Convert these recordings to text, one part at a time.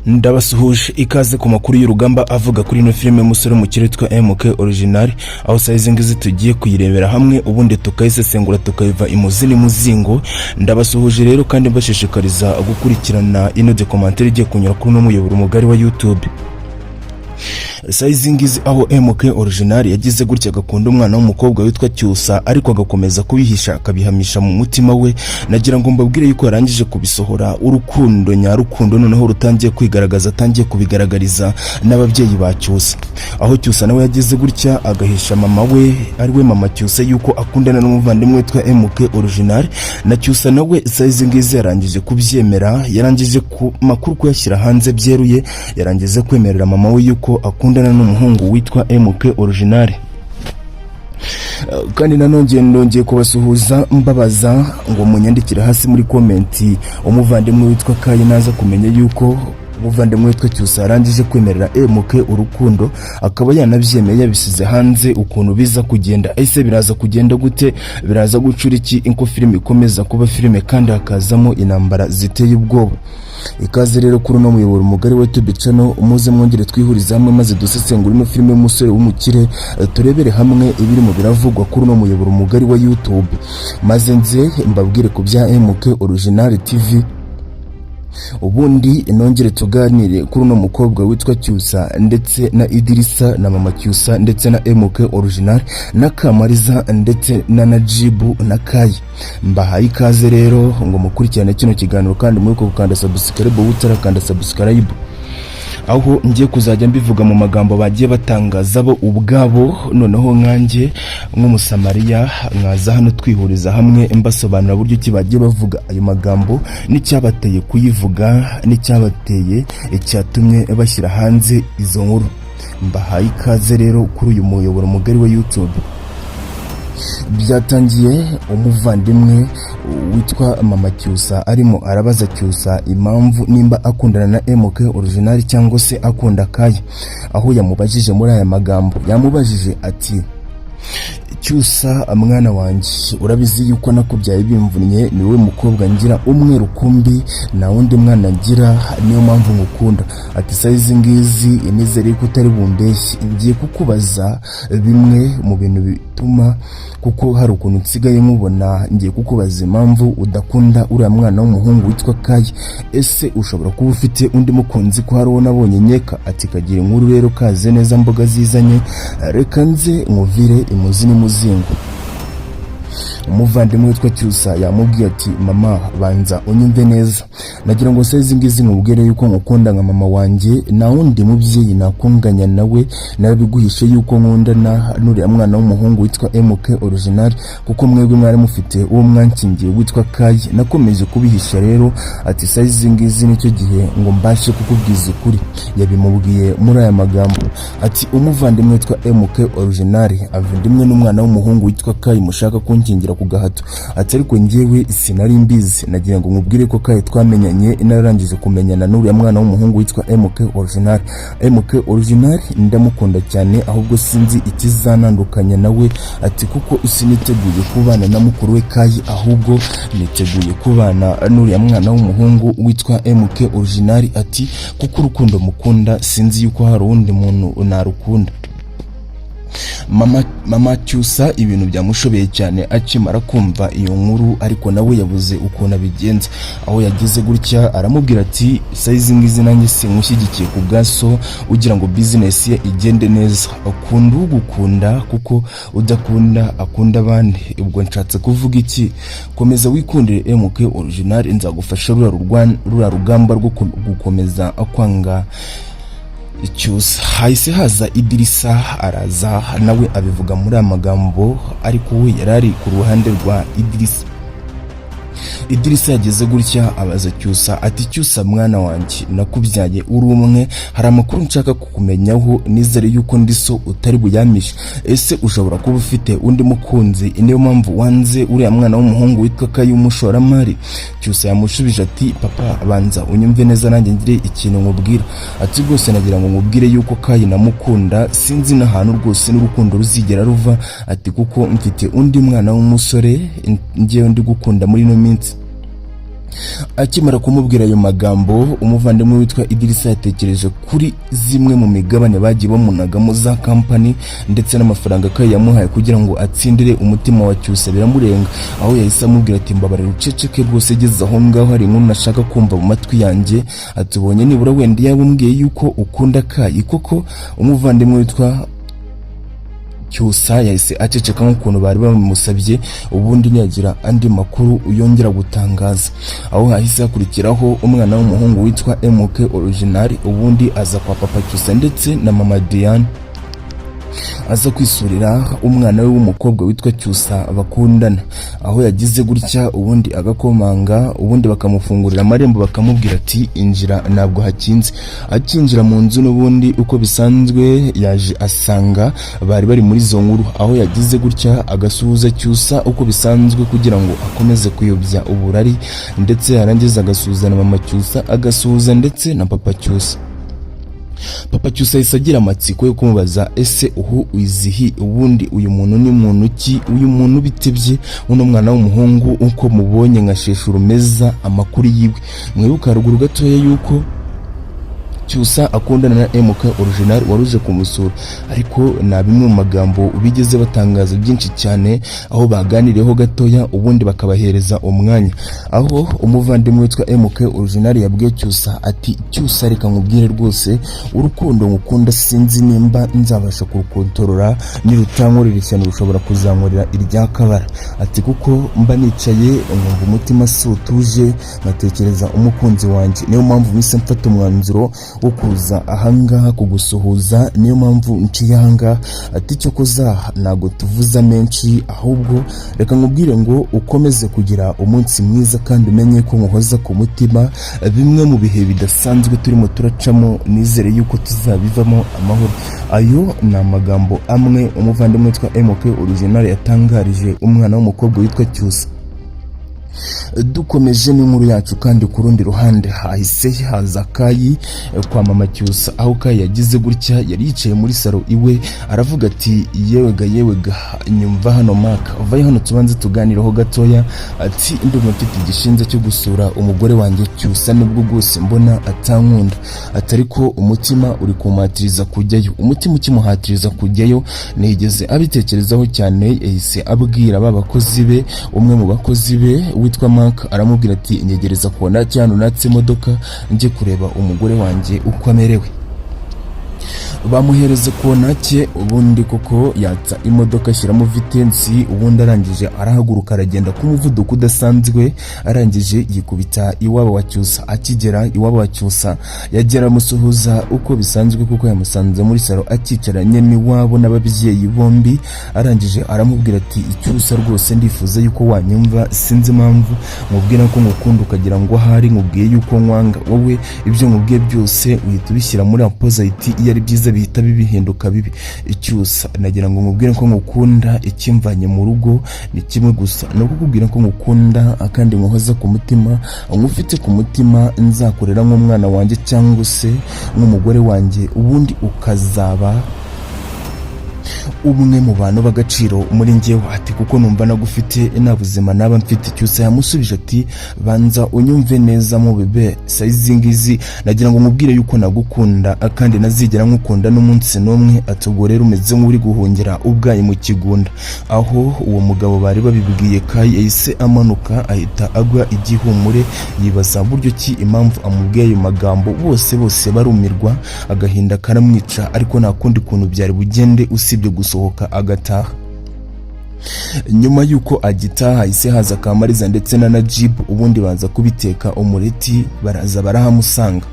Ndabasuhuje, ikaze ku makuru y'urugamba avuga kuri ino filime Musore mu kirere witwa MK Original, aho size ngizi tugiye kuyirebera hamwe, ubundi tukayisesengura, tukayiva imuzi n'imuzingo. Ndabasuhuje rero kandi mbashishikariza gukurikirana ino documentaire igiye kunyura kuri uno muyoboro mugari wa YouTube. Size ngizi aho MK Original yagize gutya agakunda umwana w'umukobwa witwa Cyusa, ariko agakomeza kubihisha, akabihamisha mu mutima we. Nagira ngo mbabwire yuko yarangije kubisohora, urukundo nyarukundo noneho rutangiye kwigaragaza, atangiye kubigaragariza n'ababyeyi ba Cyusa, aho Cyusa nawe yagize gutya agahisha mama we, ari we mama Cyusa, yuko akundana n'umuvandimwe witwa MK Original. Na Cyusa nawe size ngizi yarangije kubyemera, yarangije ku makuru kuyashyira hanze byeruye, yarangije kwemerera mama we yuko akundana n'umuhungu witwa MK Original. Kandi nanone ndongeye kubasuhuza, mbabaza ngo munyandikire hasi muri comment, umuvandimwe witwa Kayi naza kumenya yuko umuvandimwe witwa Cyusa yarangije kwemerera MK urukundo, akaba yanabyemeye, yabisize hanze, ukuntu biza kugenda. Ese biraza kugenda gute? Biraza gucura iki inko filime ikomeza kuba filime kandi hakazamo intambara ziteye ubwoba? Ikaze rero kuri uno muyoboro mugari wa YouTube channel, umuze mwongere twihurize hamwe maze dusesengura ino filime y'umusore w'umukire, turebere hamwe ibiri mu biravugwa kuri uno muyoboro mugari wa YouTube, maze nze mbabwire ku bya MK Original TV, ubundi nongere tuganire kuri uno mukobwa witwa Cyusa, ndetse na Idirisa na mama Cyusa, ndetse na MK Original na Kamariza, ndetse na Najibu na Kayi. Mbahaye ikaze rero ngo mukurikirane kino kiganiro, kandi muri gukanda subscribe utarakanda subscribe, aho ngiye kuzajya mbivuga mu magambo bagiye batangaza bo ubwabo, noneho nkanjye nk'umusamariya mwaza hano twihuriza hamwe, mbasobanurira buryo ki bagiye bavuga ayo magambo, n'icyabateye kuyivuga, n'icyabateye, icyatumye bashyira hanze izo nkuru. Mbahaye ikaze rero kuri uyu muyoboro mugari wa YouTube. Byatangiye umuvandimwe witwa mama Cyusa arimo arabaza Cyusa impamvu nimba akundana na MK Original cyangwa se akunda Kayi, aho yamubajije muri aya magambo. Yamubajije ati: "Cyusa mwana wanjye, urabizi yuko nakubyaye bimvunnye, ni wowe mukobwa ngira umwe rukumbi, nta wundi mwana ngira, niyo mpamvu ngukunda." Ati: "Size ngizi nizere yuko utari bumbeshye, ngiye kukubaza bimwe mu bintu bituma, kuko hari ukuntu nsigaye nkubona, ngiye kukubaza impamvu udakunda uriya mwana w'umuhungu witwa Kayi. Ese ushobora kuba ufite undi mukunzi, ko hari uwo nabonye nkeka?" Ati: "Kagira inkuru rero, kaze neza mboga zizanye, reka nze nkuvire imuzi n'umuzingo." Umuvandimwe witwa Cyusa yamubwiye ati: "Mama, banza unyumve neza, nagira ngo size ngizi nkubwire yuko ngukunda nka mama wanjye, nta wundi mubyeyi nakunganya nawe. Narabiguhishe yuko nkundana n'uriya mwana w'umuhungu witwa MK Original, kuko mwebwe mwari mufite uwo mwankingiye witwa Kayi. Nakomeje kubihisha rero." Ati: "Size ngizi nicyo gihe ngo mbashe kukubwiza ukuri." Yabimubwiye muri aya magambo ati: "Umuvandimwe witwa MK Original avindimwe n'umwana w'umuhungu witwa Kayi mushaka kunkingira ku gahato." Ati: "Ariko njyewe sinari mbizi, nagira ngo nkubwire ko Kayi twamenyanye nararangije kumenyana n'uriya mwana w'umuhungu witwa MK Original. MK Original ndamukunda cyane, ahubwo sinzi ikizanandukanya nawe." Ati: "Kuko siniteguye kubana na mukuru we Kayi, ahubwo niteguye kubana n'uriya mwana w'umuhungu witwa MK Original." Ati: "Kuko urukundo mukunda sinzi yuko hari uwundi muntu narukunda." Mama Cyusa ibintu byamushobeye cyane akimara kumva iyo nkuru, ariko nawe yabuze ukuntu abigenza, aho yagize gutya aramubwira ati: "Size ngizi nanjye sinkushyigikiye ku bwaso ugira ngo business ye igende neza. Akunda ugukunda, kuko udakunda akunda abandi. Ubwo nshatse kuvuga iki? Komeza wikundire MK Original, nzagufasha ruriya rugamba rwo gukomeza kwanga Cyusa." Hahise haza Idirisa, araza nawe abivuga muri aya magambo, ariko we yari ari ku ruhande rwa Idirisa. Idirisa yageze gutya abaza Cyusa ati: "Cyusa mwana wanjye, nakubyaye uri umwe, hari amakuru nshaka kukumenyaho, nizere yuko ndi so utari buyamishe. Ese ushobora kuba ufite undi mukunzi, niyo mpamvu wanze uriya mwana w'umuhungu witwa Kayi w'umushoramari?" Cyusa yamushubije ati: "Papa, banza unyumve neza nanjye ngire ikintu nkubwira." Ati: "Rwose nagira ngo nkubwire yuko Kayi namukunda, sinzi n'ahantu rwose n'urukundo ruzigera ruva." Ati: "Kuko mfite undi mwana w'umusore ngewe ndi gukunda muri ino minsi." Akimara kumubwira ayo magambo, umuvandimwe witwa Idirisa yatekereje kuri zimwe mu migabane bagiye bamunagamo za kampani ndetse n'amafaranga Kayi yamuhaye kugira ngo atsindire umutima wa Cyusa, biramurenga, aho yahise amubwira ati: "Mbabarira uceceke rwose, geze aho ngaho, hari inkuru nashaka kumva mu matwi yanjye." Atubonye nibura wenda yaba umbwiye yuko ukunda Kayi koko. Umuvandimwe witwa Cyusa yahise aceceka nk'ukuntu bari bamusabye, ubundi ntiyagira andi makuru yongera gutangaza. Aho hahise hakurikiraho umwana w'umuhungu witwa MK Original, ubundi aza kwa papa Cyusa ndetse na mama Diane, aza kwisurira umwana we w'umukobwa witwa Cyusa bakundana. Aho yagize gutya ubundi agakomanga, ubundi bakamufungurira amarembo, bakamubwira ati: "Injira, ntabwo hakinze." Akinjira mu nzu n'ubundi uko bisanzwe yaje asanga bari bari muri izo nkuru. Aho yagize gutya agasuhuza Cyusa uko bisanzwe kugira ngo akomeze kuyobya uburari, ndetse yarangiza agasuhuza na mama Cyusa, agasuhuza ndetse na papa Cyusa. Papa Cyusa yahise agira amatsiko yo kumubaza: "Ese uhu wizihi? Ubundi uyu muntu ni muntu ki? Uyu muntu bitebye uno mwana w'umuhungu uko mubonye nka shesha urumeza, amakuru yiwe?" Mwibuka haruguru gatoya yuko Cyusa akundana na MK Original wari uje kumusura, ariko nta bimwe mu magambo bigeze batangaza byinshi cyane, aho baganiriyeho gatoya ubundi bakabahereza umwanya. Aho umuvandimwe witwa MK Original yabwiye Cyusa ati: "Cyusa, reka nkubwire rwose, urukundo ngukunda sinzi nimba nzabasha kurukontorora, nirutankorera ishyano rushobora kuzankorera irya kabara." Ati: "Kuko mba nicaye nkumva umutima si utuje, nkatekereza umukunzi wanjye, niyo mpamvu mpise mfata umwanzuro wo kuza ahangaha kugusuhuza, niyo mpamvu nciye ahangaha." Ati: "Cyo kuza ntabwo tuvuza menshi, ahubwo reka nkubwire ngo ukomeze kugira umunsi mwiza kandi umenye ko nkuhoza ku mutima. Bimwe mu bihe bidasanzwe turimo turacamo, nizere yuko tuzabivamo amahoro." Ayo ni amagambo amwe umuvandimwe witwa MK Original yatangarije umwana w'umukobwa witwa Cyusa. Dukomeje n'inkuru yacu kandi, ku rundi ruhande hahise haza Kayi kwa mama Cyusa. Aho Kayi yagize gutya, yari yicaye muri salo iwe, aravuga ati: "Yewega yewega, nyumva hano maka, uvaye hano tubanze tuganireho gatoya." Ati: "Ndumva mfite igishinja cyo gusura umugore wanjye Cyusa, nubwo bwose mbona atankunda." Ati: "Ariko umutima uri kumpatiriza kujyayo." Umutima ukimuhatiriza kujyayo, ntiyigeze abitekerezaho cyane, yahise abwira ba bakozi be, umwe mu bakozi be witwa Mark, aramubwira ati: "Nyegereza kubona cyane unatse imodoka njye kureba umugore wanjye uko amerewe." Bamuhereza konake, ubundi koko yatsa imodoka, ashyiramo vitesse, ubundi arangije arahaguruka, aragenda ku muvuduko udasanzwe, arangije yikubita iwabo wa Cyusa. Akigera iwabo wa Cyusa, yagera amusuhuza uko bisanzwe, kuko yamusanze muri salo akicaranye n'iwabo n'ababyeyi bombi. Arangije aramubwira ati: "Icyusa, rwose ndifuza yuko wanyumva. Sinzi impamvu mubwira ko ngukunda ukagira ngo ahari nkubwiye yuko nkwanga. Wowe ibyo nkubwiye byose uhita ubishyira muri opposite, iyo ari byiza bihita bibihinduka bibi. Icyusa, nagira ngo nkubwire ko ngukunda. Ikimvanye mu rugo ni kimwe gusa, ni ukukubwira ko ngukunda kandi nkuhoza ku mutima, nkufite ku mutima, nzakorera nk'umwana wanjye cyangwa se nk'umugore wanjye, ubundi ukazaba umwe mu bantu b'agaciro muri njyewe." Ati: "Kuko numva nagufite nta buzima naba mfite." Cyusa yamusubije ati: "Banza unyumve neza mu bebe sayizi ngizi, nagira ngo nkubwire yuko nagukunda kandi nazigera nkukunda n'umunsi n'umwe." Ati: "Ubwo rero umeze nk'uri guhungira ubwayi mu kigunda." Aho uwo mugabo bari babibwiye, Kayi yahise amanuka, ahita agwa igihumure, yibaza buryo ki impamvu amubwiye ayo magambo. Bose bose barumirwa, agahinda karamwica, ariko nta kundi kuntu byari bugende usibye gusohoka agataha. Nyuma y'uko agitaha, hahise haza Kamariza ndetse na Najib, ubundi baza kubiteka umureti, baraza barahamusanga.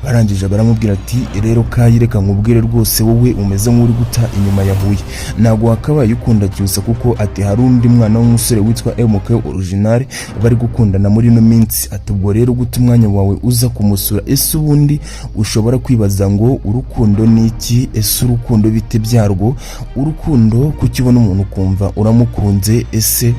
Barangije baramubwira ati: "Rero Kayi, reka nkubwire rwose, wowe umeze nk'uri guta inyuma ya Huye, ntabwo wakabaye ukunda Cyusa, kuko," ati, "hari undi mwana w'umusore witwa MK Original bari gukundana muri ino minsi." Ati: "Ubwo rero guta umwanya wawe uza kumusura, ese ubundi ushobora kwibaza ngo urukundo ni iki? Ese urukundo bite byarwo? Urukundo, kuki ubona umuntu ukumva uramukunze? Ese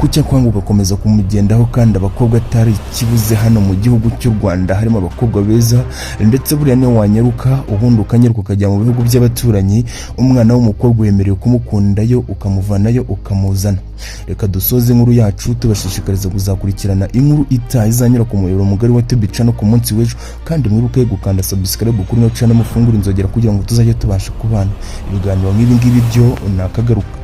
Kuki akwanga ugakomeza kumugendaho, kandi abakobwa atari ikibuze hano mu gihugu cy'u Rwanda? Harimo abakobwa beza, ndetse buriya niyo wanyaruka, ubundi ukanyaruka ukajya mu bihugu by'abaturanyi, umwana w'umukobwa wemerewe kumukundayo, ukamuvanayo ukamuzana. Reka dusoze inkuru yacu tubashishikariza kuzakurikirana inkuru itaha izanyura ku muyoboro mugari wa Tubica no ku munsi w'ejo. Kandi mwibuke gukanda subscribe kuri no channel, mufungure inzogera kugira ngo tuzajye tubasha kubana ibiganiro nk'ibi ngibi. Byo ni akagaruka.